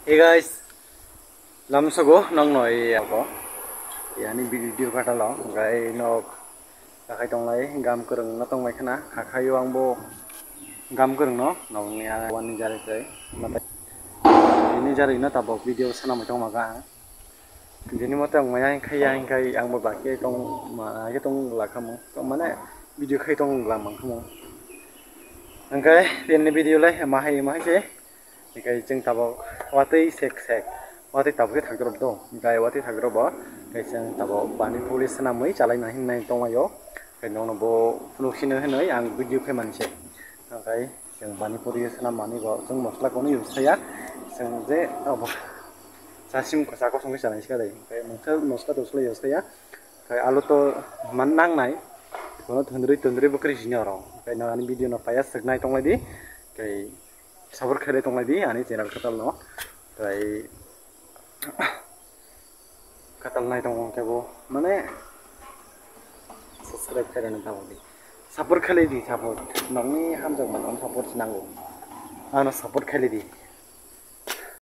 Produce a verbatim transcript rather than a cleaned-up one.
Hey guys, lamsogo nokno i abo. Yani video katalo, gai nok takai tonglai, gam kwrwng no tongmai khana, hakhayo angbo gam kwrwng no, nokni ani jari tai. Ini jari no tabok video sanamai tongma ga. Bini mote ang maya hinkhe ya hinkhe ang bo baki tong ma hai tong la khamu. Tong mane video khai tong la mang khamu. Hinkhe ini video lai ma hai ma hai se. Hinkhe chwng tabok watwi sek sek. Watwi tabok khe thakdrop do. Hinkhe watwi thakdrop bo. Hinkhe chwng tabok pani puri swnamwi chalai na hinwi tonglaio. Hinkhe nono bo phunuk sino hinwi ang video khai manse. Hinkhe chwng pani puri swnam mani bo chwng mosla kono use khaiya. Chwng je abo Chasim kwchak kosong khe chanai sikha dai. Omosa noska to sle yosta ya. Kai alu to man nang nai. Kono thundri tundri bukri sini oro. Kai no ani video no paya segnai tonglai di. Kai sabur khele tonglai di ani channel katal no. Kai katal nai tong ke bo mane subscribe khele nang tabo di. Sabur khele di sabur. Nongni hamjak man sabur sinango. Ano sabur khele di.